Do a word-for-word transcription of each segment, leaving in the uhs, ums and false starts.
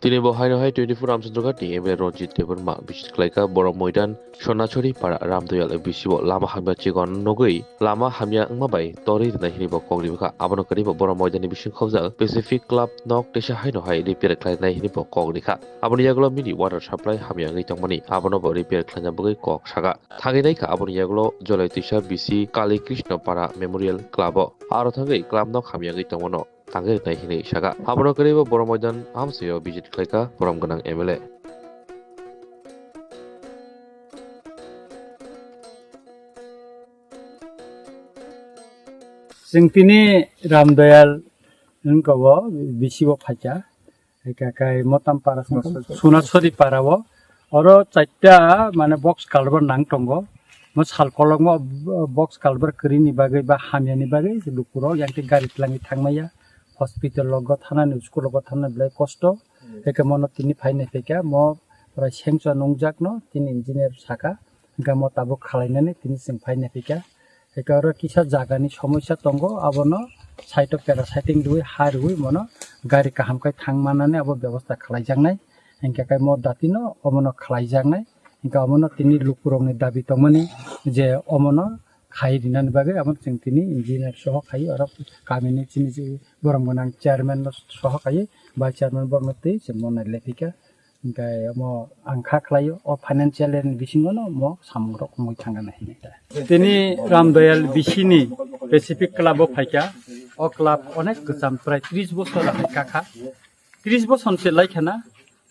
Tini bo haino hai twenty-four Ramchandra Ghat ni M L A Ranjit Debbarma visit khlaikha Borom Moidan Sonachori para Ramdoyal B C o lama hamya chikon nugwi lama hamya wngma bai torwi rwnai hwnwi bo kok rikha. Abono kwrwi bo Borom Moidan ni bising khobjak Pacific Club nok teisa haino hai repair khlainai hwnwi bo kok rikha. Aboni yagulo mini water supply hamya wngwi tongmani abono bo repair khlaina bagwi kok sakha. Thangwi naikha aboni yagulo Jolai Twisa B C Kali Krishna para Memorial Club o. Aro thangwi club nok hamya wngwi tongmano tangwi rwnai hinwi sakha. Abono kwrwi bo Borom Moidan amchaio visit khlaikha borom gwnang M L A. Chwng tini Ramdoyal wngkha o B C o phaikha. Eka kai motam para Sonachori para o. Oro chaita mane box culvert nang tongo. Mo sal kolokma box culvert kwrwini bagwi ba hamyani bagwi lukurok yang tei gari twlangwi thangmaya. Hospital logo thanani, school logo thanani belai kosto. Eke mono tini phainai phaikha, mo pura sengcha nungjakno tini engineer saka. Hingke mo tabuk khalainani tini chwng phainai phaikha. Eke oro kisa jagani somosya tongo, abono side o pera siding rwi, ha rwi mono gari kaham khe thang manani abo bebosta khalaijaknai. Hingke khe mo datino omono khalaijaknai. Hingke omono tini lukurokni dabi tongmani je omono khai rinani bagwi abo chwng tini engineer soho khai oro kamini chini je borom gwnang chairman no soho khai vice chairman borokno twi chwng mo nai lephika. Hingke omo ang kha khlaio o financial year ni bisingo no mo samung rok wngwi thangkha nai hinwi ta. Tini Ramdoyal B C ni Pacific Club o phaikha. O club onek kwcham prai tris bosor hai kakha. Tris bosor se laikha na.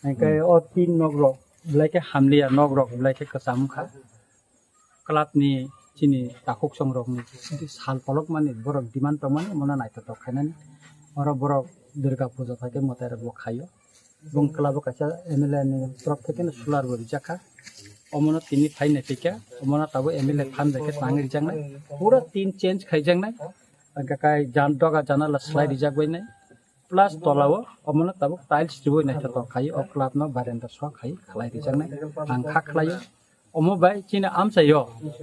Hingke o tin nok rok belai khe hamliya, nok rok belai khe kwcham wngkha. Club ni chini takhuk songrokni sal kolokmani borok demand tongmani mono naithotok khainani. Oro borok Durga puja phaikhe mwtai rok bo khaio. Bung club o kaisa M L A ni torop thekeno solar bo rijakha. Omono tini phainai phikha, omono tabuk M L A phan bai khe tangwi rijaknai. Pura tin change khaijaknai. Hingke kai jan-, doga janala slai rijak bainai. Plus tola o omono tabuk tiles riwi naithotok khai o club no barenda so khai khlai rijaknai ang kha khlaio. Omo bai chini amchaio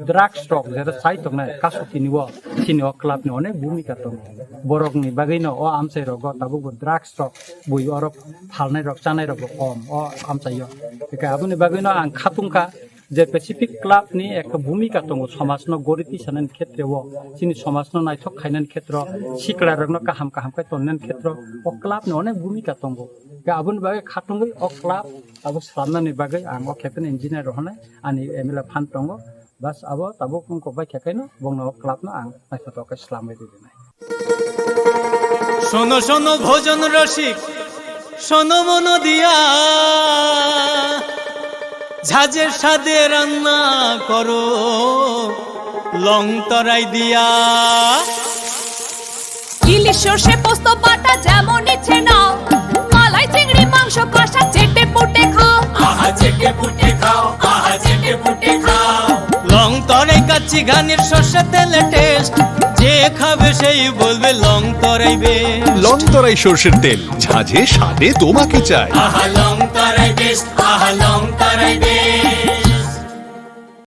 drugs rok jera chai tongnai kasu tini o chini o club ni onek bhumika tongo. Borok ni bagwi no o amchai rogo tabuk bo drugs rok bui oro phalnai rok chanai rok bo kom o amchaio. Hingke aboni bagwi no ang khatungkha. Je Pacific Club ni ekta bhumika tongo somajno gori tisanani khetre o, chini somajno naithok khainani khetro, sikla rokno kaham kaham khe tonnani khetro o club ni onek bhumika tongo. Khe aboni bagwi khatungwi o club abo slamnani bagwi ang o khepheno engineer rohonai ani M L A phan tongo. Bas abo tabuk wngkok bai khe kaino bongno o club no ang naithotok khe slamwi rwgwinai. শোনো শোনো ভোজন রসিক, শোনো মন দিয়া, ঝাঁঝে স্বাদে রান্না করো লং তরাই দিয়া। ইলিশ সর্ষে পোস্ত বাটা যেমন ইচ্ছে নাও, মালাই চিংড়ি মাংস কষা চেটে পুটে খাও। আহা চেটে পুটে খাও, আহা চেটে পুটে খাও। লং তরাই কাচ্চি ঘানির সর্ষে তেলে টেস্ট, যে খাবে সেই বলবে লং তরাই বেশ। লং তরাই সর্ষের তেল, ঝাঁঝে স্বাদে তোমাকে চাই। আহা লং তরাই বেশ, আহা লং তরাই বেশ।